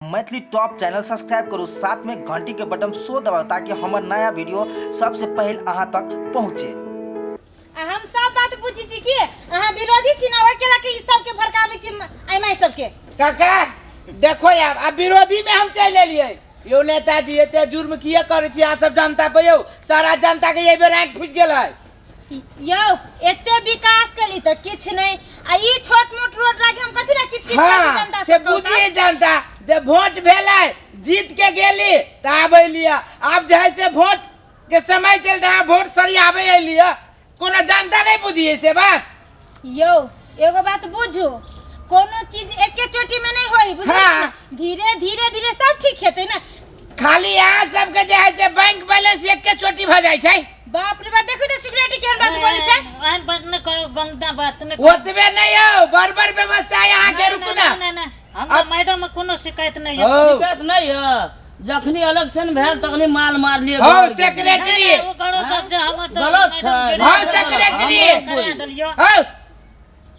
Maithili top channel subscribe करू, साथ में घंटी के बटन सो दबाउ ताकि हमर नया वीडियो सबसे पहले अहाँ तक पहुँचे। आ हम सब बात बुझी छी कि अहाँ विरोधी छी ना, ओहि के लके ई सब के भड़काबै छी आइ माइ सब के। काका देखो यार, अब विरोधी में हम चलि एलियै। यौ नेताजी, एते जुर्म किए करै छी अहाँ सब जनता पे? यौ सारा जनता के एहि बेर आँखि फुजि गेल है। यौ एते विकास केली तऽ किछु नहि, आ ई छोट मोट रोड लागी हम कथी ला किछ किछ हाँ, करबै जनता से बुझिए जनता जे वोट भेलै जीत के गेली तऽ आबै लिअ, आब जे है से वोट के समय चलि तऽ अहाँ वोट सरियाबै एलियै, कोनो जनता नहि बुझिए से बात। यौ एगो बात बुझू, कोनो चीज एके चोटी में नहीं होई, बुझलियै हाँ। ना? धीरे धीरे धीरे सब ठीक हेतै ना। खाली अहाँ सबके जे है से बैंक बैलेंस एके चोटी भऽ जाइ छै। बाप रे बाप, देखू तऽ सिक्योरिटी केहन बात बोलै छै। एहन बात नहि करू, गंदा बात नहि करू। ओतबे नहि यौ, बड़ बड़ व्यवस्था है अहाँके। रुकू ना। नहि नहि, हमरा मैडम मे कोनो शिकायत नहि हौ। है। शिकायत नहि यऽ, जखनी इलेक्शन भेल तखनी माल मारलियै। हौ घर गेलियै। सेक्रेटरी। ओ गलत शब्द हमर तऽ गलत मैडम छै। गेलै। हौ सेक्रेटरी। करा देलियौ। हौ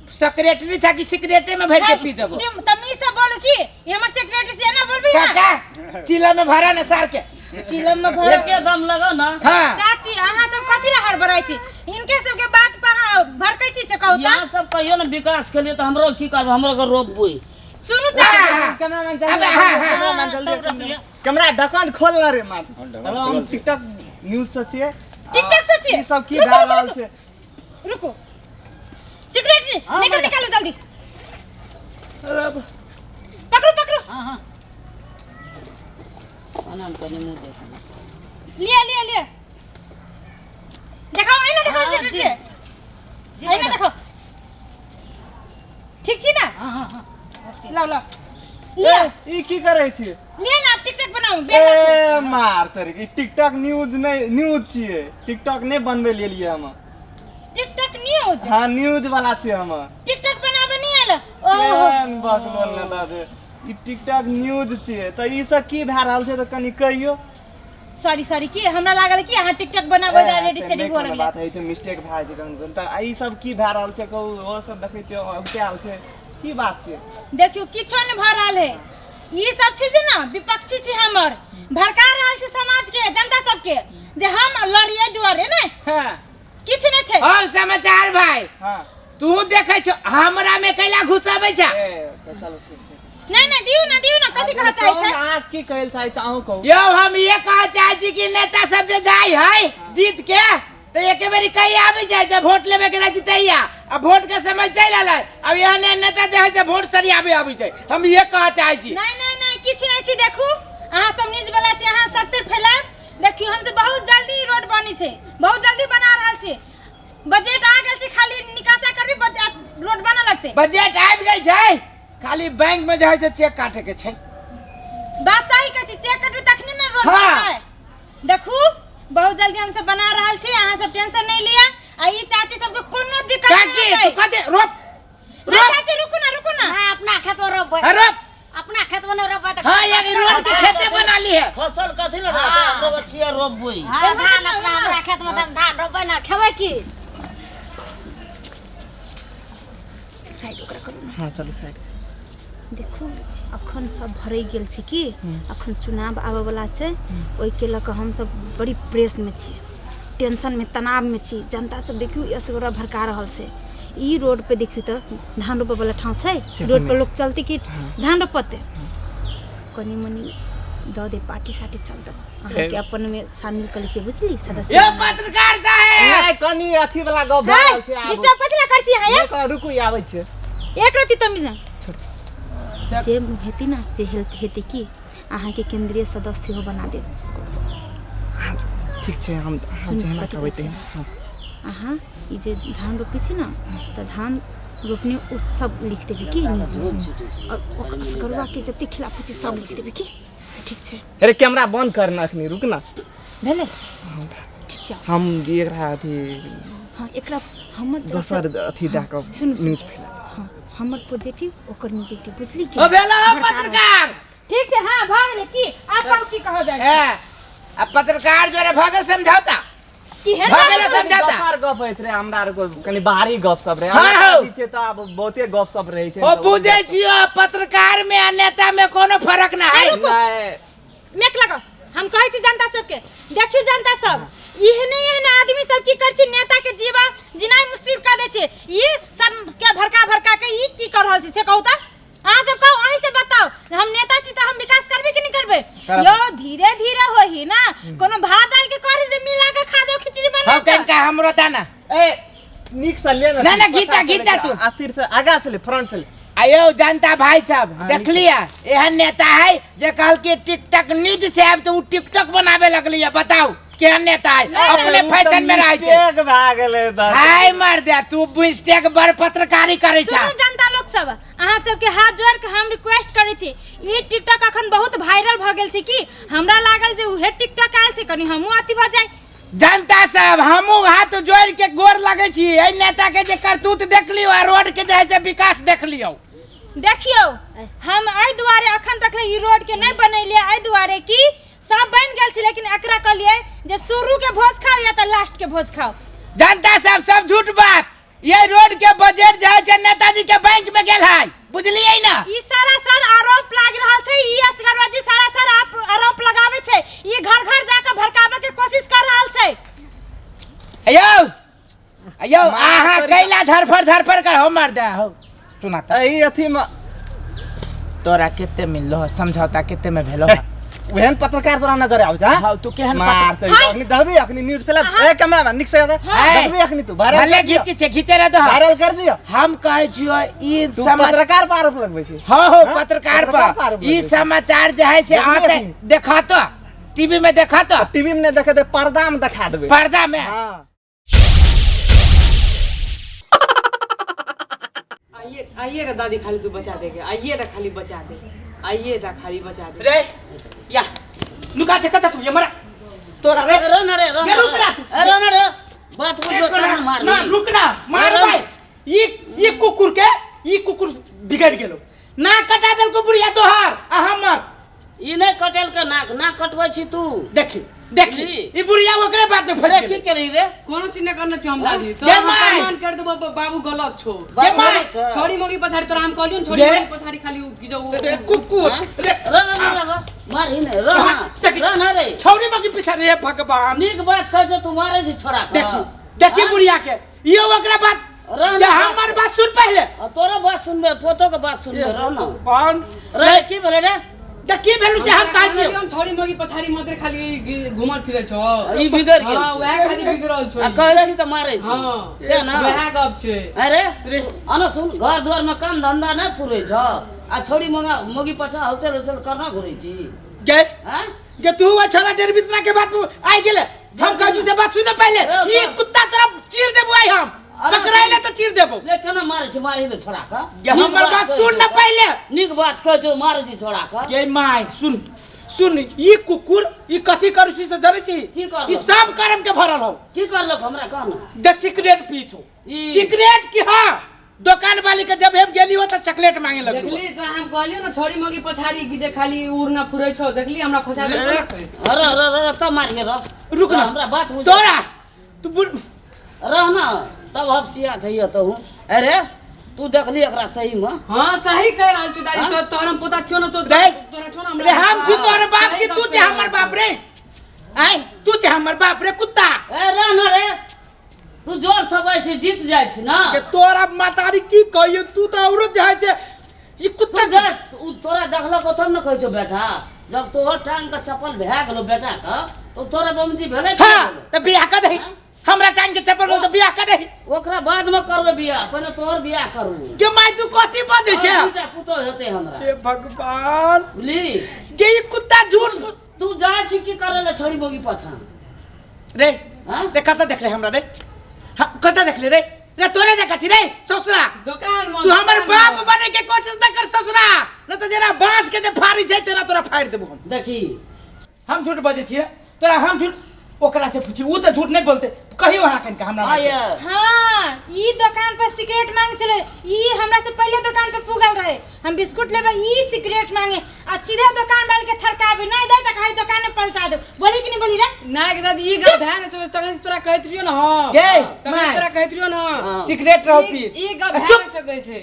सेक्रेटरी छा कि सिगरेटे में भर के पी देबो? तुम तमीज से बोलू की ई हमर सेक्रेटरी से एना बोलबी ना। काका चिला में भरा ना सार के। चिलम में भरा। एके दम लगो ना। हाँ। चाची अहाँ सब कथी ला हड़बड़ाइ छी? इनके सबके बात पर अहाँ भड़कै छी से कहू तऽ। यहाँ सब कहियो ना विकास के लिए तऽ हमरो की करब, हमरो के रोपबी। सुनू चाची। हाँ, कैमरामैन अबे, हाँ, हाँ। कैमरामैन जल्दी सब रख लिअ। कैमरा ढक्कन खोल ना रे मार। हेलो, हम टिकटॉक न्यूज से छियै। टिकटॉक से छियै? ई सब की रुकू, भए रुकू, रहल छै? रुकू सेक्रेटरी, निकालू निकालू जल्दी, पकड़ू पकड़ू। हाँ हाँ। आनाम कनि मुँह देख। लिया लिया लिया, देखाओ आइना, देखाओ सेक्रेटरी, आइना देखो। ठीक छी ना? हाँ हाँ हाँ। लाओ लाओ लिया। ए, ई की करै छी? लिया ना, टिकटॉक बनाऊ बेल राखू। ए मार तरीक, ई टिकटॉक न्यूज नहि, न्यूज छियै, टिकटॉक नहि बनबै लेलियै हम। TikTok news? हाँ, न्यूज वाला छियै हम। टिकटॉक बनाबे नहीं आयल? ओहो। केहन बकलोल नेता छै ई, टिकटॉक न्यूज छियै। तऽ ई सब की भए रहल छै तऽ कनि कहियौ। सॉरी सॉरी, की हमरा लागल कि अहाँ टिकटॉक बनाबै ला रेडी ए, सेडी नहि हो कोनो लगलै। बात होइ छै, मिस्टेक भए जाइ छै कखन कखन। तऽ ई सब की भए रहल छै कहू? ओ सब देखै छियै औगते आयल छै, की बात छै? देखियौ किछो नहि भऽ रहल है, ई सब छै जे ना विपक्षी छै हमर, भड़का रहल छै समाज के जनता सबके जे हम लड़िए दुआरे ने। हाँ। किछु नहि छै। हौ समाचार भाई। हाँ। तू देखै छौ हमरा में कैला घुसाबै छ? ए तऽ चलू ठीक छै। नहीं नहीं, दियौ ना दियौ ना, कथी कहऽ चाहै छै? अहाँ की कहै लए चाहै छी, अहूँ कहू। यौ हम ये कहऽ चाहै छी कि नेता सब जे जाइ है जीत के तऽ एके बेरी कही आबै छै जे वोट लेबे के रहै छै तहिया, आ वोट के समय चलि एलै, अब एहन एहन नेता जे है से वोट सरियाबे आबै छै। हम ये कहऽ चाहै छी। नहीं नहीं नहीं, किछु नहि छै। देखू अहाँ सब न्यूज वाला छी, अहाँ सब तर फैलायब। देखियौ हमसे बहुत जल्दी रोड बनी छै, बहुत जल्दी बना रहल छी, बजट आ गेल छै, खाली निकासा करबी बजट रोड बनऽ लगतै। बजट आबि गेल छै, खाली बैंक में जे है से चेक काटे के छै। बात सही कहै छी, चेक कटबै तखने ने रोड बनतै। देखू बहुत जल्दी हम सब बना रहल छी, अहाँ सब टेंशन नहीं लिया, आ ई चाची सबके कोनो दिक्कत नहीं काकी होतै। तू कते रोप। ना रोप। चाची रुकू ना रुकू ना। हाँ, अपना खेत में रोपबै। हाँ, रोप। अपना खेत में नहीं रोपबै तऽ हाँ, एक रोड के खेते बना ली है। फसल कथी लए रहतै? हमरो के छियै रोपबै। हाँ, धान अपना हमरा खेत में तऽ हम धान रोपबै ना, खेबै की? साइड ओकरा करू ना। हाँ चलू साइड। देखू अखन सब भरै गेल छै कि अखन चुनाव आबऽ वाला छै, ओहिके लऽ कऽ हमसब बड़ी प्रेस में छी, टेंशन में तनाव में छी। जनता सब देखियौ असगरा भड़का रहल छै। ई रोड पे देखियौ तऽ धान रोपऽ वाला ठाँव छै, रोड पर लोक चलतै कि धान रोपतै? कनि मनि दऽ दे पार्टी साटी चलतै, अहाँके अपन में शामिल कऽ लै छियै, बुझली सदस्य। यौ पत्रकार साहेब। नहि कनि अथी वाला गप भए रहल छै आब। डिस्टर्ब कथी ला करै छी अहाँ? नहि, रुकू, ई आबै छै। एक रति तमीज जे हेतै ने, जे हेल्प हेतै की अहाँके केंद्रीय सदस्य सेहो बना देब। ठीक छै, हम सुनू, जेना कथी कहबै कहै छी? तेना। हाँ। अहाँ ई जे धान रोपै छी ने तऽ धान रोपनी उत्सव लिख देबै की न्यूजमे, आओर ओकर असगरुआके जते खिलाफ होइ छै सब लिख देबै की, ठीक छै? अरे कैमरा बंद करना अखनी, रुक ना। भेलै, ठीक छै। हम एकरा अथी हाँ, एकरा हमर तरफसँ- दोसर अथी दए कऽ सुनू, सुनू। न्यूज फैला। हाँ, हमर पॉजिटिव ओकर निगेटिव, बुझली की? ओ भेला हौ पत्रकार। ठीक छै, हाँ भऽ गेलै की, आब कहू की कहऽ जाइ? ए, आ पत्रकार द्वारा भऽ गेल समझौता। केहन भऽ गेलो बात समझौता। दोसर गप होइत रहे हमरा आर को कनि बाहरी गप सब रहे हाँ, हमरा हौ। छै तऽ आब बहुते गप सब रहै छै ओ बुझै छियो पत्रकार में आ नेता में कोनो फर्क ना है नहि मेक लगाओ हम कहै छी जनता सबके देखियौ जनता सब एहने एहने आदमी सब की कर छै नेता के जीवा जिनाइ मुश्किल कर दै छै ई सब के भड़का भड़का के ई की कर रहल छै से कहू तऽ अहाँ सब कहू अहीं से बताओ हम नेता छी तऽ हम विकास करबै कि नहि करबै यो धीरे धीरे होही ना कोनो भात दाल के करी जे मिला के खा जाओ खिचड़ी बना हम के कनिका हमरो दाना ए नीक से ले ना, ना, पीछा घीचा, से ले, घीचा तू। अस्थिर से आगा से ले फ्रंट से ले आयो जनता भाई साहब हाँ, देख लिया एहन नेता है जे कहल कि टिकटॉक न्यूज से आब तो उ टिकटॉक बनावे लगली है बताओ केहन नेता है अपने फैशन में रहै छै मिस्टेक भए गेलै तऽ हाय मर दे तू मिस्टेक बड़ पत्रकारी करै छा सुनू जनता लोक सब अहाँ सबके हाथ जोड़ के हम रिक्वेस्ट करै छी ई टिकटॉक अखन बहुत वायरल भऽ गेल छै की हमरा लागल जे उहे टिकटॉक आयल छै कनी हमहूँ अथी भऽ जाय जनता सब हमहूँ हाथ जोड़ के गोर लगै छी एहि नेता के जे करतूत देख लियौ आ रोड के जे है से विकास देख लियौ देखियौ हम एहि दुआरे अखन तक ले ई रोड के नहि बनेलियै एहि दुआरे कि सब बनि गेल छै लेकिन एकरा कहलियै जे शुरू के भोज खाओ या तऽ लास्ट के भोज खाओ जनता सब सब झूठ बात ये रोड के बजट जे है से नेताजी के बैंक में गेल है बुझलियै ना ई सारा सर आरोप लाग रहल छै ई असगरवा जी सारा सर आप आरोप लगावे छै ई घर घर जाके भड़कावे के कोशिश कर रहल छै अयो अयो अहाँ कैला धरफड़ धरफड़ कर हो मार दे हो सुना त एहि अथी में तोरा केते मिललो हो समझौता केते में भेलो ओहन पत्रकार तोरा नजर आबै छै हाँ तू केहन मार पत्र तऽ अखनी दबी अखनी न्यूज फैला ए कैमरा नीक से दबी अखनी तू वायरल भले कर दियो घीचे छै घीचे रह दो वायरल कर दियो हम कहै छियो ई तू समाचार पत्रकार पर आरोप लगबै छी हाँ हो हाँ? पत्रकार पत्रकार पर पर आरोप ई लगबै छै। समाचार जे है से देखबी आते अखनी? देखा तो टीवी में देखा तो टीवी में नहीं देखे ते पर्दा में देखा देबै पर्दा में हाँ आइए आइए रे दादी खाली तू बचा देगे आइए रे खाली बचा दे आइए रे खाली बचा दे रे या लुका छे कत तू ये मरा तोरा रे रो न रे रो ये रुक ना तू। रो न रे बात बुझो तब न मार ना रुक ना मार रो न। भाई ई ई कुकुर के ई कुकुर बिगड़ गेलो ना कटा देल को बुढ़िया तोहार आ हमर ई नहि कटेल के नाक नाक कटबै छी तू देखी देखी जी। ई बुढ़िया ओकरे बात में फंस रे की गेलै केली रे कोनो चीज नहीं करना चाहिए हम दादी गे तोरा हम माय। प्रमाण कर देबो बाबू गलत छो बात माय। गलत छै। छोड़ी मोगी पछाड़ी तोरा हम कहलियो न छोड़ी रे। मोगी पछाड़ी खाली उ की जो उ- रे कुकुर रे रो रो रो रो मारही नहि रो ना देखी। रो ना रे छौरी बाकी पीछा रे भगवान नीक बात कहै छौ तू मारै छी छोड़ा के देखी देखी बुढ़िया के यो ओकरा बात रह ये ना। हमर बात सुन पहले आ तोरो बात सुनबे पोतो के बात सुनबे रह ना भगवान रे की भेलै रे देखी भेलु से हम कहै छियौ कहलियो न छोड़ी मोगी पछाड़ी मात्र खाली घुमल फिरै छो ई बिगड़ गेल हां छै। वएह खाली बिगड़ल छो आ कहै छी तऽ मारै छी हां से ना वएह गप छै अरे अन सुन घर दुआर में काम धंधा नहीं फुरे छ आ छोड़ी मंगा मोगी पछा हौसल हौसल करना घुरै छी गे हैं गे तू वो छोरा डेढ़ बितना के बात आई गेले हम कहै छी से बात सुन पहले रे, ई कुत्ता तोरा चीर देबो आई हम अरे, पकड़ाइले तो चीर देबो ले केना मारै छी मारै तो छोड़ा के गे हमर बात सुन न पहले नीक बात कहै छौ मारै छी छोड़ा के गे my सुन सुन ई कुकुर ई कथी करू छी से जानै छी की करलक? ई सब कर्म के भरल हौ की करलक हमरा कह न जे सिगरेट पी छौ ई- सिगरेट की हाँ दुकान वाली के जब हम गेली हो तो चॉकलेट मांगे लगली देखली तोरा हम कहलियो न छोड़ी मोगी पछाड़ी की जे खाली उड़ना फुरै छो देखली हमरा फंसा देलको न अरे अरे अरे तब मारिए रह रुक ना हमरा बात बुझ तोरा तू रह ना तब हम सिया थैया तहु अरे तू देखली एकरा सही में हां सही कह रहल छी दादी तो तोहर हम पोता छियो न तो रे तोरा छो न हमरा रे हम छी तोहर बाप सही की गप तू कहि छे रहल हमर छी। बाप रे आय तू छे हमर बाप रे कुत्ता ए रह ना रे तू जोर से अबै छी जीत जाइ छी ना के तोरा मातारी की कहियो तू तो औरो जे है से ई तू कुत्ता जा उ तोरा देखलक तब न कहै छौ बेटा जब तोहर टांग के चप्पल भए गेलो बेटा के तो तोरा बमजी भेलै कि हां नहि भेलै? त बियाह कर दही हमरा टांग के चप्पल बोल त बियाह कर दही ओकरा बाद में करबै बियाह पहिने तोहर बियाह करू के माय तू कथी बजै छे और दूटा पुतोह हेतै हमरा हे भगवान बुझली के ई कुत्ता झूठ तू जाइ छी की करै ले छोड़ी बोगी पाछाँ रे हाँ? रे कतऽ देखले हमरा रे हाँ, कतऽ देखले रे रे तोरे जकाँ छी रे ससुरा दुकान में तू हमर दुकान बाप में। बने के कोशिश न कर ससुरा न तऽ जेना बांस के जे फाड़ी छै तेना तोरा फाड़ि देबो हम देखी हम झूठ बजै छियै तोरा हम झूठ ओकरा से पूछी उ तऽ झूठ नहि बोलते कहियो अहाँ कनिका हमरा हाँ ये हाँ, ई दुकान पर सिगरेट मांगे छले। ई हमरा से पहले दुकान पर पुगल रहे, हम बिस्कुट लेबे, ई सिगरेट मांगे आ सीधे दुकान वाले के थरकाबे नहीं दे त कहे दुकान में पलटा दे। बोली कि नहीं बोली रे? ना के दादी ई गप भए नहीं सकै तखन से तोरा कहैत रहियो ना। हां गे तखन माय तोरा कहैत रहियो ना। सिगरेट रहो पी। ई गप भए नहीं सकै छै।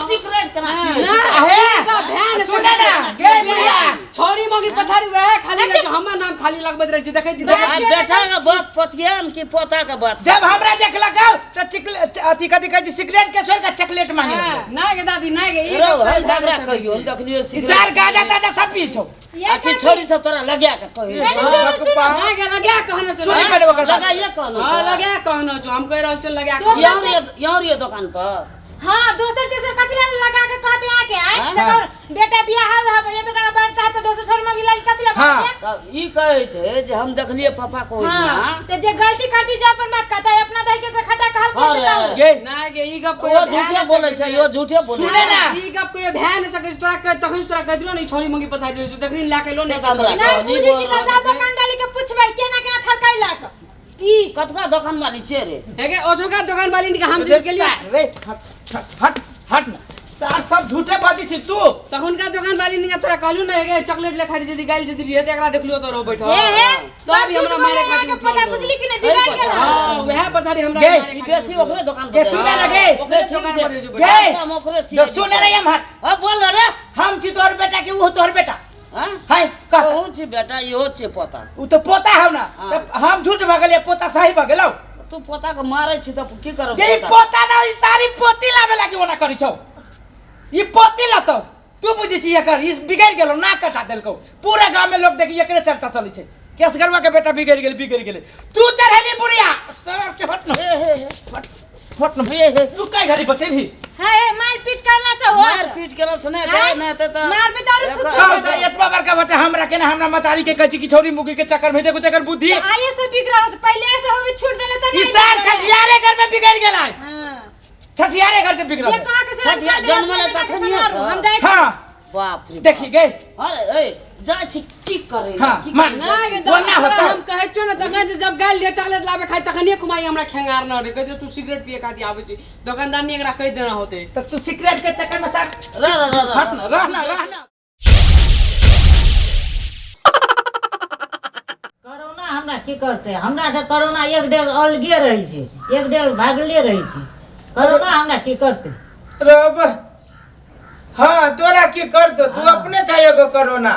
सिगरेट केना पियै ना छै? अहे, ई गप भए नहीं सुने सकै ना, छै। गे बुढ़िया। छौड़ी मौगी पछाड़ी वएह खाली रहै छै, हमर नाम खाली लगबैत रहै छै। देखै छी आ बेटा के बात पतियाम कि पोता के बात? जब हमरा देखलक त चिकले अथी कथी कहै छै सिगरेट के छोड़ के चॉकलेट मांगे लगलै। ना गे दादी ना गे ई रौ गप हम भए दादरा नहीं सकै कहियो छै। हम देखलियो ई सिगरेट सार गाजा ताजा सब पी छौ। आ कि छोरी सब तोरा लगा के कहियो? ना गे लगा कहने छौ। सुनी पहिले ओकर बात। लगाइए कहनो हां लगा कहनो छौ, हम कहि रहल छौ लगा कहनो। यहाँ यहाँ रे दुकान पर। हाँ, दोसर तेसर कथी ला लगा के कहते आके आए हाँ। से कहू, बेटा बियाह रहब ये तो टाका बांटता है तो दोसर छोड़ मांगी लागी कथी ला हाँ। बांटते? तब ई कहै छै जे हम देखलियै पापा को हाँ, ओहिना। ते जे गलती करती जे अपन बात कहता है अपना दही के खटा कहल हाँ के रे। कहू। गे ना गे ई गप ओ कोई झूठे बोलै छै, यो झूठे बोलै सुने छै। ना। ई गप कोई भए नहीं सकै छै। तोरा कह तखन तोरा कहैत रहियो ने ई छौड़ी मौगी पछाड़ी रहै छै, देखनी लए के एलो से ने तऽ हमरा नहीं कहली बुझै छी बोल। तऽ जाओ दुकान वाली के पूछबै केना केना थरकैलक ई। कतका दुकान वाली छै रे? हेगे ओठोका दुकान वाली के हम जे गेलियै रे हट हट हट ना सार सब झूठे बाजी छी तू। तखुनका दुकान वाली ने तोरा कहलू ने हेगे चॉकलेट ले खातिर यदि गाइल यदि रहिए त एकरा देखलियो तो रहो बैठल। हे हे, तब भी हमरा मारे खातिर खातिर पता बुझली कि नहीं बिगड़ गेल। हां वएह पछाड़ी हमरा गे, मारे ई खातिर बेसी ओकरे दुकान गे पर सुने ना गे। ओकरे दुकान पर जो गे हम ओकरे जो सुने ना हम हट। हां बोल रे। हम छी तोहर बेटा कि वो तोहर बेटा? हां है कह। कहूं छी बेटा इहो छै पोता। उ तो पोता हौ ना। हाँ। त हम झूठ भऽ गेलियै पोता सही भऽ गेलौ। तू पोता के मारै छी त की करब? गे ई पोता ना ई सारी पोती लाबे लागी ओना करै छौ। ई पोती लतौ तू बुझै छी एकर ई बिगड़ि गेलौ ना कटा देलकौ। पूरा गांव में लोग देखी एकरे चर्चा चलै छै। केसगरुआ के बेटा बिगड़ि गेल बिगड़ि गेलै। तू चढ़ेली बुढ़िया सर के हट न। हे हे हे हट न। हे हे तू कै घड़ी बचेबही? हे हे, मार पीट करला से होत। मार पीट करला से नहीं हैं? ते नहीं ते त मार पीट आरो थुथु। कहू त एतबा बड़का बच्चा हमरा के ना हमरा मतारी के कहै छी कि छौरी मुगी के चक्कर में देखू तेकर बुद्धि। आइए से बिगड़ल होत, पहले से होबे छूट देले त ई नहीं सार बिगड़ल। छठियारे घर में बिगड़ गेलै। हाँ। छठियारे घर से बिगड़ल। ये कहा के से छठिया हम कर देले, जन्मले अपना बेटा के तखनिये संभालू, से। हम जाइ छी। हाँ बाप रे देखी गे। अरे ए जाइ छी की करे हाँ, की मार। करे ना जाइ गे छी? जब ओना तोरा होतौ। हम कहै छियौ ने तखन से जब गाइल जे चॉकलेट लाबे खाइ तखनिये कुमाई हमरा खेंगार न रे कहै तू सिगरेट पिए खातिर आबै छी दुकानदार ने एकरा कहि देना होते। त तू सिगरेट के चक्कर में सार रह रह रह हट ना रह ना रह ना। कोरोना हमरा की करतै? हमरा से कोरोना एक डेग अलगे रहै छै, एक डेग भागले रहै छै। कोरोना हमरा की करतै? रब हाँ तोरा की कर दो तू अपने चाहिए गो कोरोना।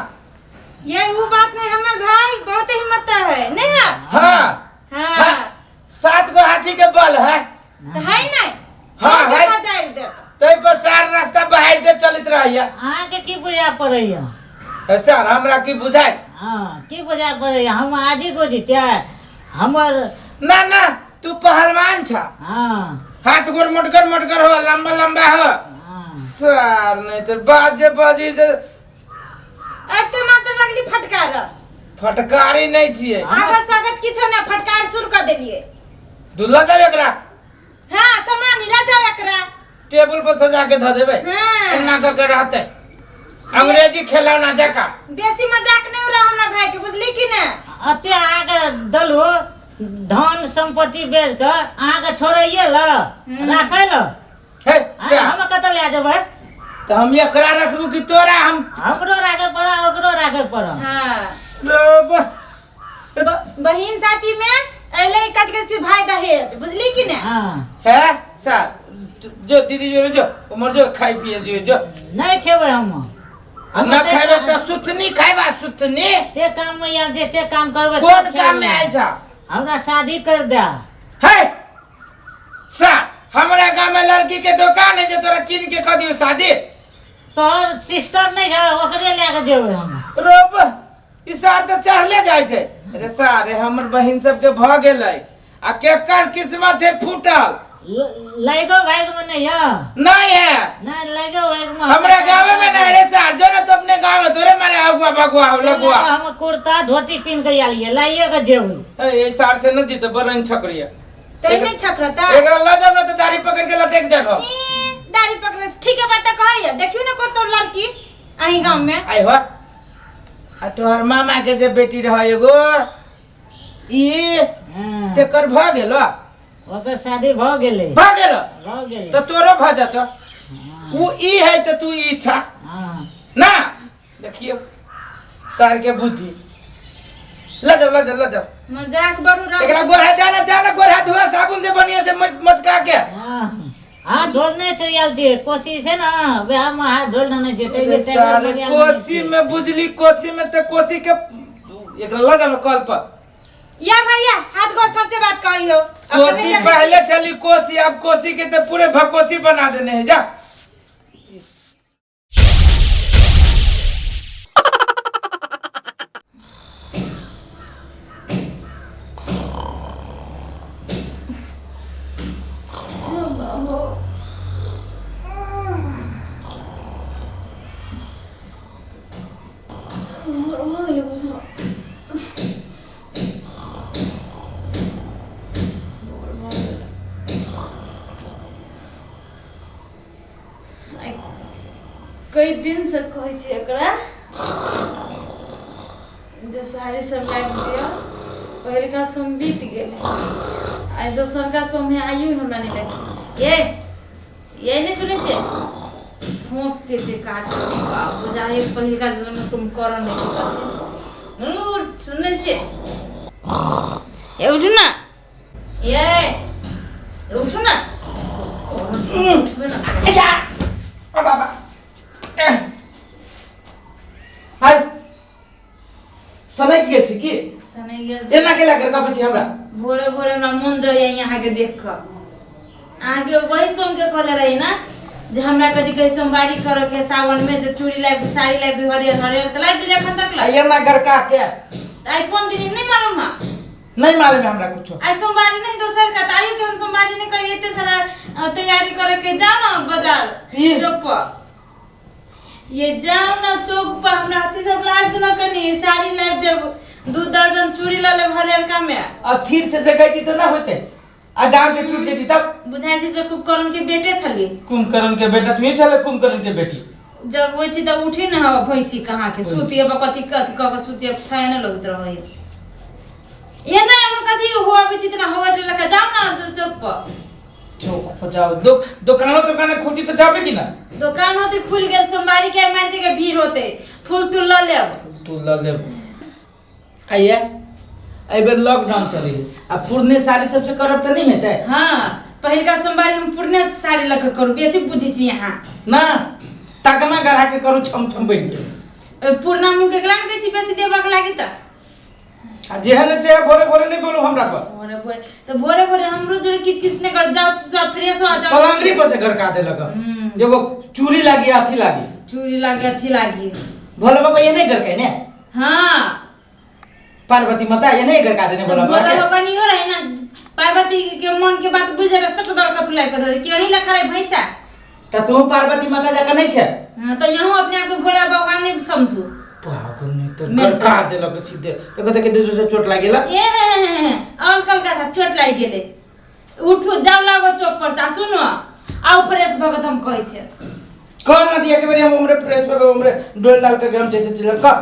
ये वो बात नहीं, हमर भाई बहुत हिम्मत है नहीं है? हाँ हाँ। हाँ 7 गो हाथी के बल है तो है नहीं? हाँ, है। जाए दे। तै पर सार रास्ता बाहर दे चलित रहैया। अहाँके की बुझा पड़ैया? सर हमरा की बुझाय? हाँ की बुझा पड़ैया? हम आजी गोजी छियै हमर। ना ना तू पहलवान छा। हाँ हाथ गोर मोटगर मोटगर हो लंबा लंबा हो। हाँ सर नहीं तो बाजे बाजी से अब तो मात्र लगली फटकार। फटकारी नहीं छियै। आगे स्वागत किछो ना फटकार शुरू कर देलिए। दुल्हा देब एकरा। हाँ सामान हिला जाओ एकरा। टेबुल पर सजा के धऽ देबै। हाँ। एना कऽ के रहतै अंग्रेजी खेलौना जकाँ। बेसी मजाक नहीं उड़ा हमरा भाई के बुझली कि ना? अते अहाँके दलू धन संपत्ति बेच के अहाँके छोड़ैये ल राखै ल। हे आँय, हम कतऽ लए जेबै? तऽ हम एकरा रखबू कि तोरा? हम हमरो राखै पड़ा ओकरो राखै पड़ा। हाँ रब। बहिन साथी में अइले कथी कथी भाई दहेज बुझली कि ना? हाँ है सर जो दीदी जो जो उमर जो खाई पिए जो जो नहीं खेबै हम। न खेबै तऽ सुथनी खाइबा सुथनी। ते काम में यार जे छै काम करबै। कोन काम में आयल छा? हमरा शादी कर दे। हे सर हमरा गांव में लड़की के दुकान है जे तोरा कीन के क दियो शादी। तोहर सिस्टर नहीं है ओकरे लए के जेबै हम। रब ई सार तऽ चढ़ले जाइ छै। अरे सारे हमर बहिन सबके भऽ गेलै आ केकर किस्मत है फूटल। लैगो भाग में नहीं है। नहीं है। नहीं लैगो भाग में हमरा गांव में नहीं रे सार जो ना तो अपने गांव में तोरे मारे अगुआ भगुआ हो लगुआ। हम कुर्ता धोती पहन के आलिए लाइए के जेबै। ए सार से न जीत बरन छकरिया। तै नहीं छकरता। एकरा ल जाब ना तो दाढ़ी पकड़ के लटक जाब हम। दाढ़ी पकड़ ठीक है बात कहैया देखियो ना कोन तो लड़की अही गांव में। आई हो आ तोहर मामा के जे बेटी रह एगो ई हँ, तेकर भऽ गेलो। ओकर शादी भऽ गेलै। भऽ गेलो। भऽ गेलै। तऽ तोरो भऽ जेतो। उ ई है तऽ तू ई छा। हँ। ना देखियो सार के बुद्धि। ल जाओ ल जाओ ल जाओ। मजाक बड़ू रह। एकरा गोरहा जाना जाना गोरहा धोआ साबुन से बढ़िया से मचका के। हँ, हाथ धोलने छै आयल छै कोसी छै ने, वएह मे हाथ धोल लेने छै। अरे सारे कोसी में बुझली, कोसी में तो कोसी के एकरा ल जानो कल पर। या भैया हाथ गोड़ सच्चे बात कही हो। कोसी पहले चली कोसी, अब कोसी के तो पूरे भकोसी बना देने है। जा कई दिनसँ कहै छी एकरा जे साड़ी सब लाबि दिअ। पहिलका सोम बीत गेलै, आइ दोसरका सोम है, आइयो हमरा नहि लाबि। ये ये नहि सुनै छियै, फोंफ के जे काट बुझाइ पहिलका जन्ममे तुम करऽ नहि चुकल छै। उठ, सुनै छियै? ए उठू ना, ये उठू ना, उठबे ना। बाबा हाय सनकि गेल छी की? सनकि गेल। एना केला कर गप छी हमरा? भोरे भोरे हमरा मन जाइए अहाँके देख कऽ। अहाँके वही सोम के कहले रही ना जे हमरा कथी कहै सोमवारी करऽ के सावन में, जे चूड़ी लाबि साड़ी लाबि हरियर हरियर, तऽ लाबि दिले एखन तक? ला एना गरका के आइ कोन दिन नहि मालूम है? नहीं मालूम है हमरा कुछो। आइ सोमवारी नहीं दोसर का, तऽ आइयो के हम सोमवारी नहीं करी, एते सारा तैयारी करे के। जाओ ना बाजार चौक पर, ये जाओ ना चौक पर, हमरा अथी सब लाबि दू ना, कनी साड़ी लाबि देब, 2 दर्जन चूड़ी लऽ लेब हरियरका में। अस्थिर से जगैती तऽ ना होते, आ डाँट जे टूट जेती तब? बुझाइ छै जे कुंभकर्ण के बेटे छली। कुंभकर्ण के बेटा तू ही छले, कुंभकर्ण के बेटी। जब होइ छै तऽ उठी ने हवा भैंसी कहाँ के सुती, अब कथी कथी कऽ के सुती, अब थाए ने लगैत रहै। ये नहीं हमर कथी हो आबै छै तना होवे लऽ के जाओ ना तो चौक पर। चौक पर जाओ, दुकानो दुकान खुलती तऽ जाबे की ना? दुकान होते खुल गेल, सोमवारी के मारि के भीड़ होते, फूल तूल लऽ लेब। तू लऽ लेब। आइए एहि बेर लॉकडाउन चलै है आ पुरने साड़ी सबसे करब तऽ नहि हेतै। हाँ, पहिलका सोमवारी हम पुरने साड़ी लऽ के करू, बेसी बुझै छी अहाँ। ना तकमा गढ़ा के करू छम छम बनि के। ओहि पुरना मुँह केकरा ने कहै छी बेसी देबक लागी तऽ। आ जेहन से भोरे भोरे नहि बोलू हमरा पर। भोरे भोरे तऽ भोरे भोरे हमरो जोरे किच किच नहि कर, जाओ तू सब फ्रेश हो जाओ। पलंगरी पर से गड़का देलक, एगो चूड़ी लागी अथी लागी। चूड़ी लागी अथी लागी। भोला बाबा ये नहीं गड़के ने? हाँ। पार्वती माता ये नहीं गड़का देने भोला बाबा भोला के? बाबा नहीं हो रहे ना, पार्वती के मन के बात बुझे रहे सट दर कथु लाइक दे कि वही लखा रहे भैंसा। त तू पार्वती माता जाकर नहीं छे? हाँ, तो यहूं अपने आप को भोला बाबा नहीं समझू। पागल नहीं तो गड़का देलक सीधे तो कहते के देजो से चोट लागेला। ए और कल का था चोट लागि गेले। उठू जाओ लागो चौक पर से, सुनो आउ फ्रेश भगत हम कहै छे। कौन ना दिया के बेरी हम उम्रे फ्रेश होबे, उम्रे डोल डाल के हम जैसे चलब का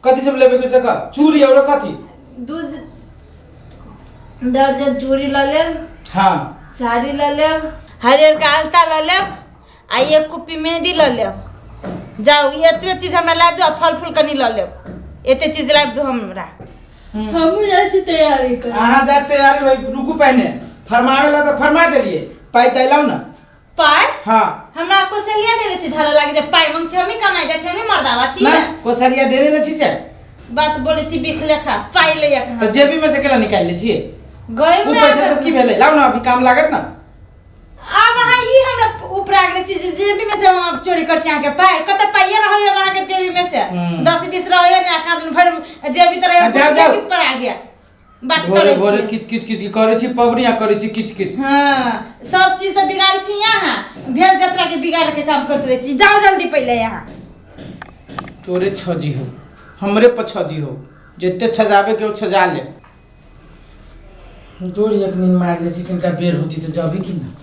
कथी सब लेबे के से का चूड़ी और कथी? 2 दर्जन चूड़ी ल लेब। हां। साड़ी ल लेब, हरियर का अलता ल लेब आ एक कुप्पी मेहंदी ल लेब। जाओ ई एतबे चीज हमरा लाबि दो आ फल फूल कनी ल लेब, एते चीज लाबि दो हमरा। हमहूँ जाइ छी तैयारी कर। अहाँ जा तैयारी होई, रुकू पहिने फरमावे ला तऽ फरमा देलिए, पाइ तऽ लाउ ना। पाइ? हाँ। हमरा कोसलिया देने छी धरे लागे जे पाइ मंग छी, हमी कमाइ जाइ छी, हमी मर्दावा छी। ना कोसलिया देने न छी से बात बोले छी बिख लेखा पाइ लैया कहाँ? तऽ जेबी में से केना निकालि लै छियै? गई उ में पैसा सब की भेलै? लाउ ना अभी काम लागत ना। आब अहाँ ई हमरा उपरा गेल छी जे जेबी में से हम आब चोरी कर छी अहाँके पाइ, कते पाइए रहैया अहाँके जेबी में से? 10-20 रहैया ने, कहाँ दुनू भरि जेबी तऽ रहैया, जाउ, जाउ। ऊपर आ गया बात भोरे करै भोरे छी। किच किच किच करै छी पबनी आ करै छी किच किच। हाँ, सब चीज तऽ बिगाड़ छी यहाँ, भेल जतरा के बिगाड़ के काम करते रहै छी। जाओ जल्दी पहिले यहाँ। तोरे छजी हो हमरे पर छजी हो, जते छजाबे के ओ छजा ले। जोर एक नींद मारि लै छी, कनिका बेर होती तऽ जबी कि ना,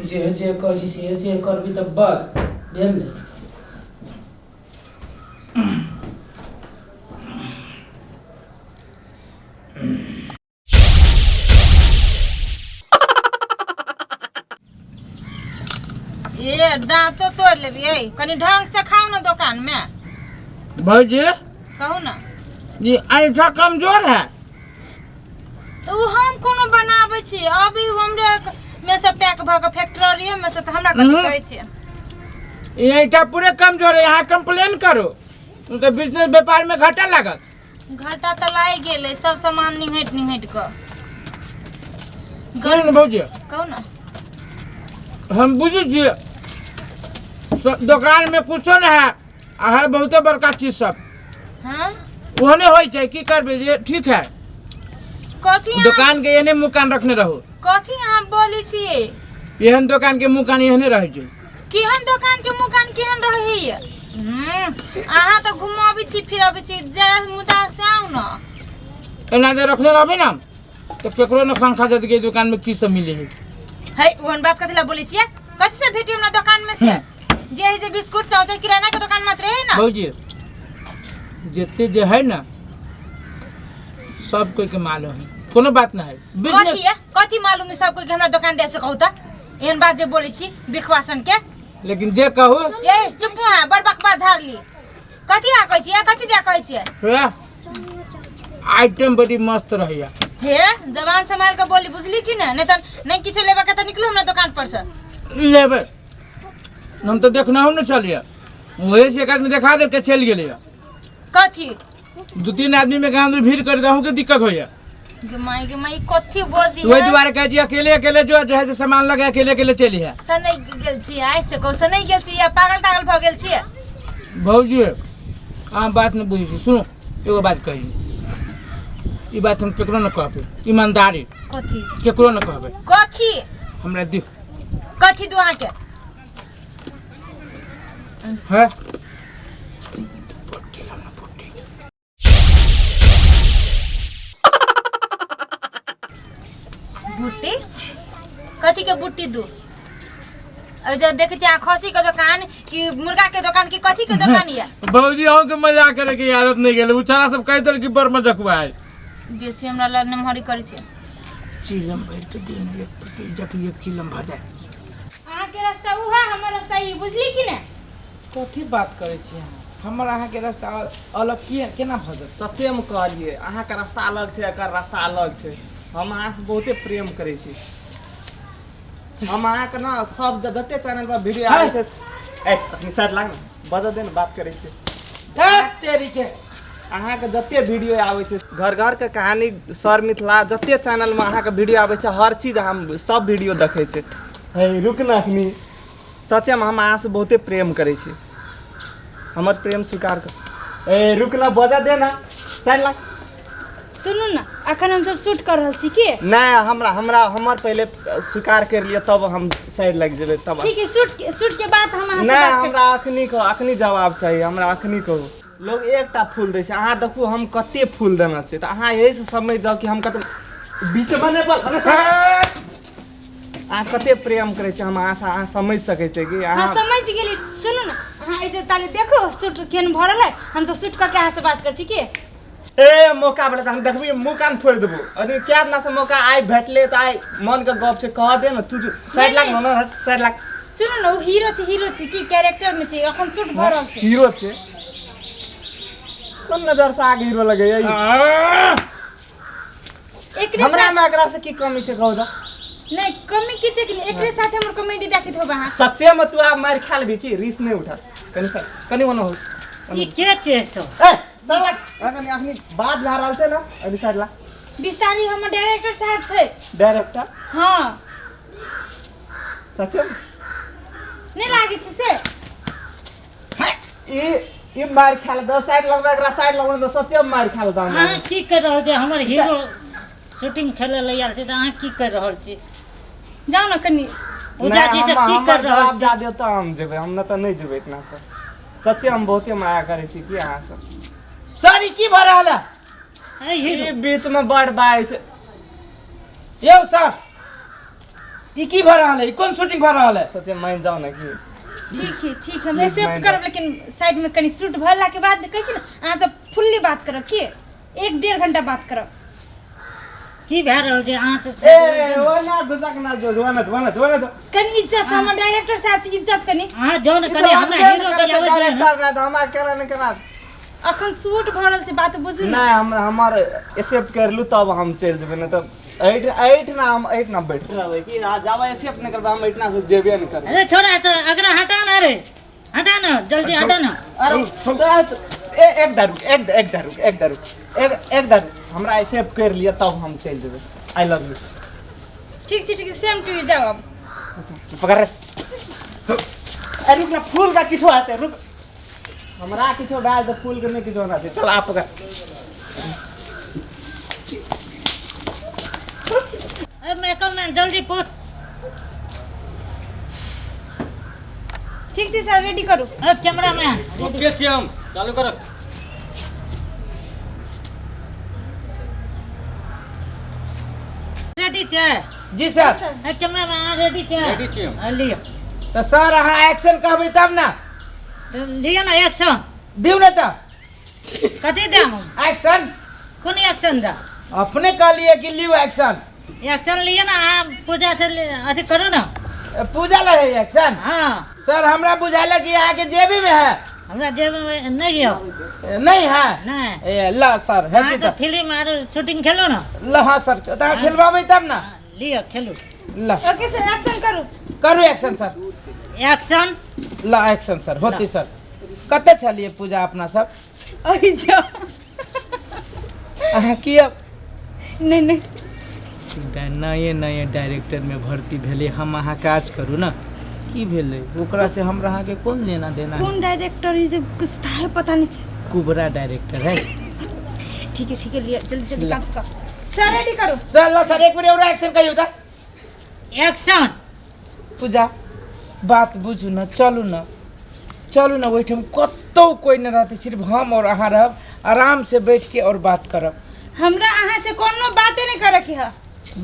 जे जे कहै छी से से करबी तऽ बस भेल ने। हे दाँतो तोड़ लेबियै, कनि ढंग से खाउ ने दोकान में। भौजी, कहू ना। ये ऐठा कमजोर है। तऽ ओ हम कोनो बनाबै छी अभी हमरे में से पैक भऽ कऽ फैक्ट्रीए में से, तऽ हमरा कथी कहै छियै? ये ऐठा पूरे कमजोर है, यहाँ कंप्लेन करो तो बिजनेस व्यापार में घाटा लागत। घाटा तऽ लागि गेलै सब सामान निंघटि निंघटि कऽ। सुनू ने भौजी। कहू ना। हम बुझै छियै दोकान में कुछो नहीं है आ है बहुते बड़का चीज सब। हाँ, ओहने होइ छै, की करबै जे ठीक है। कथी अहाँ- दोकान के एहने मुँह कान रखने रहू। कथी अहाँ बोलै छियै? एहन दोकान के मुँह कान एहने रहै छै। केहन दोकान के मुँह कान केहन रहैया? अहाँ तऽ घुमाबै छी फिरबै छी, जाय मुदा से आउ ने। एना जे रखने रहबै ने तऽ केकरो ने शंका जत के दुकान में की सब मिले है। है, ओहन बात कथी ला बोलै छियै? कथी से भेटी हमरा दोकान में से? जे है जे बिस्कुट चाउचाउ किराना के दोकान मात्र है ना। भौजी, जते जे है ना सब कोई के मालूम है, कोनो बात ना है। कथी बिजनेस है? कथी मालूम है सब कोई के हमरा दोकान दे से? कहू तऽ, एहन बात जे बोलै छी विखवासन के। लेकिन जे कहू। ए चुप है, बड़ बकवास झाड़ली। कथी आ कहै छियै? कथी दे कहै छियै? हे, आइटम बड़ी मस्त रहैया। हे, जबान संभाल के बोली, बुझली कि ने? नहीं तऽ नहीं किछो लेबा के तऽ निकलू हमरा दोकान पर से। लेबै? हम तऽ देखना ने चलिए, वही से एक आदमी देखा दे के चलि गेलियै। कथी? दू तीन आदमी में कहाँ भीड़ कर दहूँ के दिक्कत होइया। गे माई गे माई, कथी बजी? वही दुआरे कहै छी, अकेले अकेले जो जे है से सामान लगे अकेले अकेले चलि है। से नहीं गेल छी आइ से कहू, से नहीं गेल छी या पागल तागल भऽ गेल छियै? भौजी, अहाँ बात नहि बुझै छी। सुनू, एगो बात कही, ई बात हम केकरो न कहबै, ईमानदारी। कथी? केकरो न कहबै। कथी? हमरा दियौ। कथी दू अहाँके? है। बुट्टी? कथी के बुट्टी दू? जे देखै छी अहाँ खसी के दोकान कि मुर्गा के दोकान कि कथी के दोकान ये? भौजी, अहूँ के मजाक करे के आदत नहीं गेल। उ छोरा सब कहि देल कि बड़ मजकुआ है। बेसी हमरा लग नमहरी करै छै। चिलम भरि के दिन एक जबकि एक चिलम भऽ जाए। अहाँके रास्ता उ है, हमर रास्ता ई, बुझली कि ने? कथी बात करै छी अहाँ? हमर अहाँके रास्ता अलग किया केना भऽ जायत? सच्चेमे कहलियै, अहाँके रास्ता अलग छै, एकर रास्ता अलग छै। हम अहाँसँ बहुते प्रेम करै छी। हम अहाँके ने सब जते चैनल पर वीडियो आबै छै। ए अखनी साइड लाग ने, बजऽ दे ने, बात करै छी। तेरी के। अहाँके जते वीडियो आबै छै, घर घरके कहानी, सर मिथिला, जते चैनलमे अहाँके वीडियो आबै छै, हर चीज हम सब वीडियो देखै छी। हे रुक ने अखनी। सच्चेमे हम अहाँसँ बहुते प्रेम करै छी, हमर प्रेम स्वीकार कर। ए रुक ना, बजा दे ना, साइड लाग। सुनू ने, अखन हमसब शूट कर रहल छी की। नहि, हमरा हमरा हमर पहिले स्वीकार कर लिअ, तब हम साइड लागि जेबै तब। ठीक है, शूट शूट के बाद हम अहाँ से नहि बात करब। हमरा अखनी कहू, अखनी जवाब चाही हमरा, अखनी कहू। लोग एकटा फूल दै छै, अहाँ देखू हम कते फूल देने छियै, तऽ अहाँ एहिसँ समझि जाउ कि हम कते बीचमे नहि बोल। अरे अहाँ कते प्रेम करै छी हम अहाँसँ, अहाँ समझि सकै छियै कि हाँ अहाँ। समझ गेली। सुनू ने, अहाँ एहि जे ताले देखो शूट केहन भरल है, हमसब शूट करके अहाँ से बात करै छी की। ए मौका भेटत, हम देखबी मुँह कान फोड़ि देबो। अरे क्या दिना से मौका आइ भेटले तऽ आइ मनके गप छै, कह दे ने। तू साइड लाग ने, हट, साइड लाग। सुनू ने, ओ हीरो छै, हीरो छै की कैरेक्टर में छै, अखन शूट भऽ रहल छै। हीरो छै? कोन नजर से आगे हीरो लगैया ई? एकरे हमरा साथ मे एकरा से की कमी छै, कहू तऽ? नहीं, कमी की छै कि नहीं, एकरे साथ हमर कॉमेडी देखैत होब अहाँ। सच्चे में तू आब मारि खा लेबी की? रिस नहीं उठा, कनी सर कनी ओना हो। ई के छै सब? ए साइड लाग अखनी, अखनी बात भए रहल छै ने, अभी साइड लाग। बिस्तारी हमर डायरेक्टर साहब छै। डायरेक्टर? हाँ। सच्चे में? नहीं लागे छै से। ई ई मारि खा ले, साइड लगबै एकरा, साइड लगबै तऽ सच्चे में मारि खा लेता हमरा। अहाँ की कर रहल छी? हमर हीरो शूटिंग खेलै लए आयल छै तऽ अहाँ की कर रहल छी? जाउ ने कनि। पूजा जी से नहि, की हमर कर रहल जवाब छी? दए देब तऽ हम जेबै, हम नहि तऽ नहि जेबै इतना से। सच्चे हम बहुते माया करै छी की अहाँ से। सर, ई की भऽ रहल है? ए हीरो। ई बीच में बड़ बाइ छै। यौ सर, ई की भऽ रहल है? ई कोन शूटिंग भऽ रहल है? सच्चे मान जाओ ने की। ठीक है, ठीक है, हम Please, accept mind करब, लेकिन साइड में कनि शूट भरला के बाद कहै छी ने, अहाँ सब फुल्ली बात करब की, एक डेढ़ घंटा बात करब। की भए रहल छै अहाँ से ए ओ ना घुसक ना जो जो ना जो ना जो ना जो कनी इज्जत से हमर डायरेक्टर साहब छी इज्जत कनी अहाँ जाउ ने कनी हमरा हीरो के आबै दियौ ने। डायरेक्टर ना तो हमरा केना ने केना अखन सूट भऽ रहल छै बात बुझू ने नहीं हम हमर एक्सेप्ट कर लू तब हम चलि जेबै नहीं तऽ एहिठ एहिठिना हम एहिठिना बैठ रहबै कि आ जाबै एक्सेप्ट नहि करबै हम एहिठिना से जेबे नहि करबै अरे छोड़ा तो अगरा हटा ना रे हटा ना जल्दी हटा ना अरे तोरा ए एक दारू एक एक दारू एक दारू एक एक दारू हमरा एक्सेप्ट कर लिअ तब हम चलि जेबै I love you ठीक छै ठीक छै सेम टू यू जाउ अब पकड़ रे अरे रुक ना फूल का किछो हेतै रुक हमरा किछो भए तऽ फूलके नहि किछो होना छै चल आ पकड़ ए मेकअप मैन जल्दी पूछ ठीक छै सर रेडी करू ए कैमरा मैन ओके छी हम चालू करो रेडी छै जी सर ए कैमरा मैन अहाँ रेडी छै रेडी छी हम हाँ, लिअ तऽ सर अहाँ एक्शन कहबै तब ने तऽ लिअ ने एक्शन दिउ ने तऽ कथी देम हम एक्शन कोन एक्शन दे अपने कहलिए कि लिउ एक्शन एक्शन लिअ ने अहाँ पूजा से अथी करू ने पूजा लै है एक्शन हाँ सर हमरा बुझायल कि अहाँके जेबी में है हमरा जेबमे नहि यौ नहीं है नहि ए ल सर अहाँ हेतै तऽ तऽ फिल्म आर शूटिंग खेलू ने ल हाँ सर तऽ अहाँ खेलबाबै तब ने लिअ खेलू ल ओके सर एक्शन करू करू एक्शन सर एक्शन ल एक्शन सर होती सर कतऽ छलियै पूजा अपना सब अहि जाउ अहाँ की अब नहि नहि नए नए डायरेक्टरमे भर्ती भेलै हम अहाँ काज करू ने की भेलै ओकरा से हमरा अहाँके कोन लेना देना है कोन डायरेक्टर है जे कुछ था पता नहीं छै कुबरा डायरेक्टर है ठीक है ठीक है लिया जल्दी जल्दी काम से करो सर रेडी करू चल ल सर एक बेर एउटा एक्शन कहियौ तऽ एक्शन पूजा बात बुझू न चलू न चलू न ओहिठाम कतौ कोइ नहि रहतै सिर्फ हम और अहाँ रहब आराम से बैठ के और बात करब हमरा अहाँ से कोनो बाते नहीं करे के है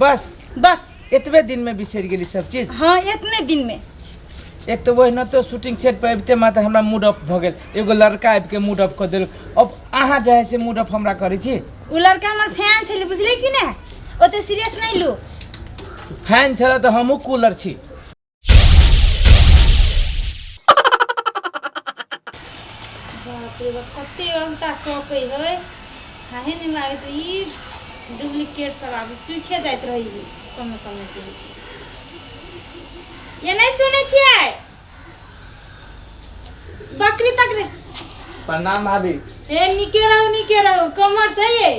बस बस एतबे दिन में बिसरि गेली सब चीज हाँ इतने दिन में एक तऽ ओहिना तो शूटिंग सेट पर अबिते मात्र हमरा मूड ऑफ भऽ गेल एगो लड़का आबिके मूड ऑफ कऽ देलक अब अहाँ जे है से मूड ऑफ हमरा करै छी उ लड़का हमर फैन छलै बुझलियै कि नहि ओते सीरियस नहीं लू फैन छलै तऽ हमहूँ कूलर छी बाप रे बाप कते अंटा सकै है हाहे नहि लागैत ई डुप्लीकेट सब आब सुखे जाइत रहै है कमे कमे के ये नहीं सुनै छियै बकरी तकरी प्रणाम भाभी ए निके रहू निके रहू कमर से ये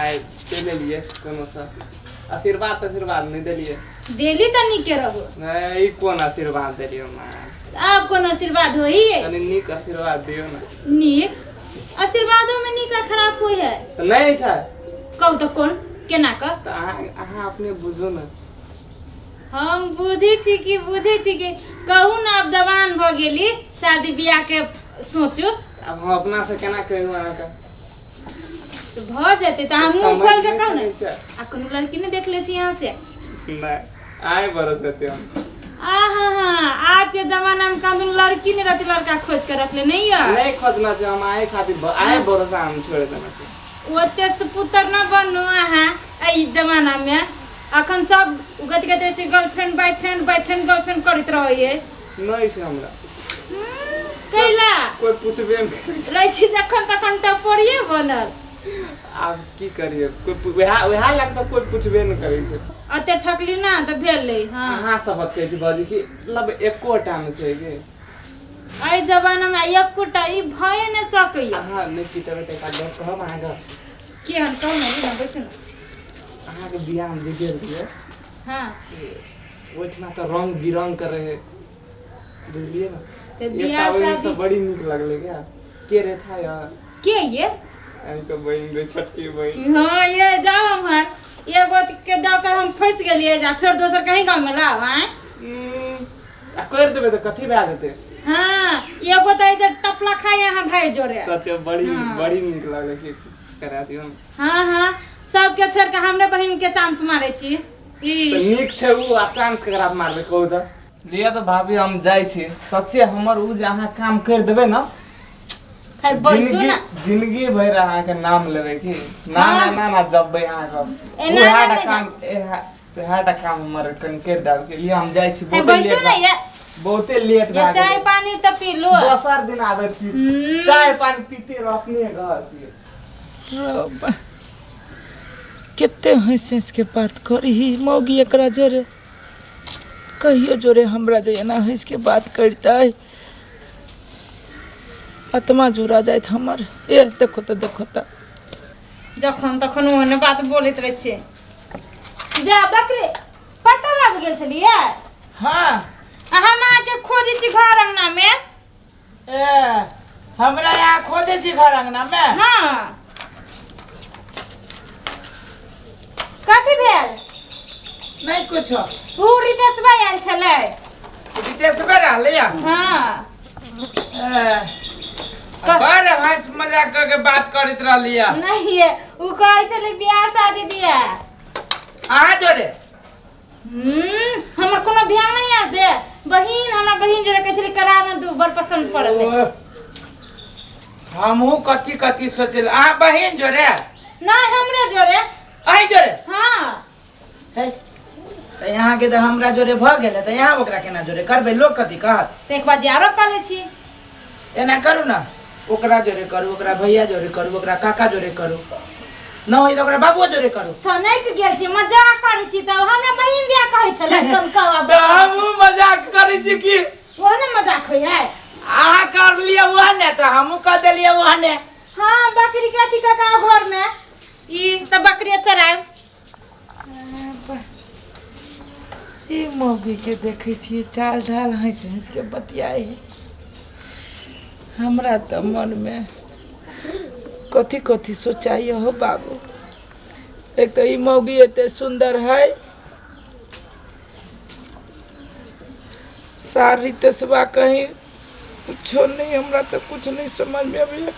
आइ के लेलिए कोनो सा आशीर्वाद आशीर्वाद नहीं देलिए देली तऽ निके रहू नहीं ई कोन आशीर्वाद देलिए माँ आब कोन आशीर्वाद होई ये कनी नीक आशीर्वाद दियौ ने नीक आशीर्वादो में नीक आ खराब होई है तऽ नहीं छै कहू तऽ कोन केना कऽ तऽ अहाँ अहाँ अपने बुझू ने हम बुझै छी कि बुझै छी कि कहू ने आब जवान भऽ गेली शादी बियाह के सोचू आब हम अपना से केना कहू अहाँके तऽ भऽ जेतै तऽ अहाँ मुँह समझ खोल के नहि कहू ने सकै छै। आ कोनो लड़की नहि देख लै छी अहाँ से नहि आइ बरस हेतै हम आ हाँ हाँ आपके जमाना में कानून लड़की नहीं रहती लड़का खोज के रखले नहीं है नहि खोजना छै हम आइ खातिर आइ भरोसा हम छोड़ि देने छी ओते सुपुत्र न बनू अहाँ एहि जमाना में अखन सब गति गति रहै छै गर्लफ्रेंड बॉयफ्रेंड बॉयफ्रेंड गर्लफ्रेंड करैत रहैए नहि छै हमरा कैला कोइ पुछबे नहि करै छै। रहै छी जखन तखन टपोरिये बनल आब की करियै कोइ वएह वएह लग तऽ कोइ पुछबे नहि करै छै अते ठकली ना तऽ भेलै हँ अहाँ सबक कहै छी बाजू कि मतलब एकोटा नहि छै कि एहि जमानामे एकोटा ई भए नहि सकैए अहाँ नहि पितबै तऽ एकटा गप कहब अहाँके केहन कहू ने ने बैसू ने अहाँके बियाहमे जे गेल रहियै हँ ओहिठिना तऽ रंग बिरंग के रहै बुझलियै ने तऽ एकटा बियाह ओहिमे शादी से बड़ी नीक लगलै क्या के रे था यार के ये अहाँके बहिन रे छोटकी बहिन हाँ ये जाओ उम्हर एगो के दऽ के हम फँसि गेलियै जा फेर दोसर कहीं गाँवमे लाउ आँय आ करि देबै तऽ कथी भए जेतै हाँ एगो तऽ एहिजे टपला खाइ अहाँ भाइ जोरे सच बड़ी बड़ी नीक लगलै कि करा दियौ ने हाँ हाँ सबके छोड़ि कऽ हमरे बहिन के चांस मारै छी ई तऽ नीक छै ओ आ चांस ककरा मारबै कहू तऽ लिअ तऽ भाभी हम जाइ छी सच्चे हमर ओ जे अहाँ काम करि देबै ने है बैसू जिंदगी ना जिंदगी भरि अहाँके नाम लेबै की ना ना ना ना जपबै अहाँके एना उएह नहि टा काम इएह टा काम हमर कनि करि देब के लिए हम जाइ छी है बहुते बैसू लेट ना ये बहुते लेट ये भए चाय गेलै पानी तऽ पी लो दोसर दिन आबै पी चाय पानी पीते रह अपने घर पे रौ बा, कते हँसि हँसि के बात करही मौगी एकरा जोरे कहियो जोरे हमरा जे एना हँसि के बात करितै आत्मा जुड़ा जाइत हमर ए देखो तऽ देखो तऽ जखन तखन ओहने बात बोलैत रहै छियै जा बकरी पता लाग गेल छलियै हाँ आ हम अहाँके खोजै छी घर अङ्गनामे ए हमरा यहाँ खोजै छी घर अङ्गना मे हाँ कथी भेल नहि कुछो उ रितेशबा आयल छलै रितेशबे रहलै या हाँ ए, बड़ हंस मजाक करके बात करैत रहली या नहीं ये उ कहै छलै बियाह शादी दिया अहाँ जोरे हमर कोनो बियाह नहीं है से बहिन हमरा बहिन जोरे कहै छलै करा न दू बड़ पसंद पड़ल ओह, हमहूँ कथी कथी सोचल अहाँ बहिन जोरे नहीं हमरे जोरे अहीं जोरे हाँ है तऽ यहाँके तऽ हमरा जोरे भऽ गेलै तऽ यहाँ ओकरा केना जोरे करबै लोक कथी कहत तऽ एक बार आरो कऽ लै छी एना करू ने ओकरा जोरे करू ओकरा भैया जोरे करू ओकरा काका जोरे करू न होइ तऽ ओकरा बाबुओ जोरे करू सनक गेल छी मजाक करै छी तऽ हमरा बहिन दिया कहै छलै सनकवा तऽ हमहूँ मजाक करै छी की ओहो ने मजाक होइ है अहाँ कर लिअ वह ने तऽ हमहूँ कऽ देलियै वह ने हाँ बकरी के अथी कऽ के घर में ई तऽ बकरी चरायब ई मौगीके देखै छियै चाल ढाल हँसि हँसिके बतियाइ है हमरा तऽ मनमे कथी कथी सोचाइए हो बाबू एक तऽ ई मौगी एते सुन्दर है सारी तेसबा कहीं कुछो नहीं हमरा तऽ कुछ नहीं समझ में अबैया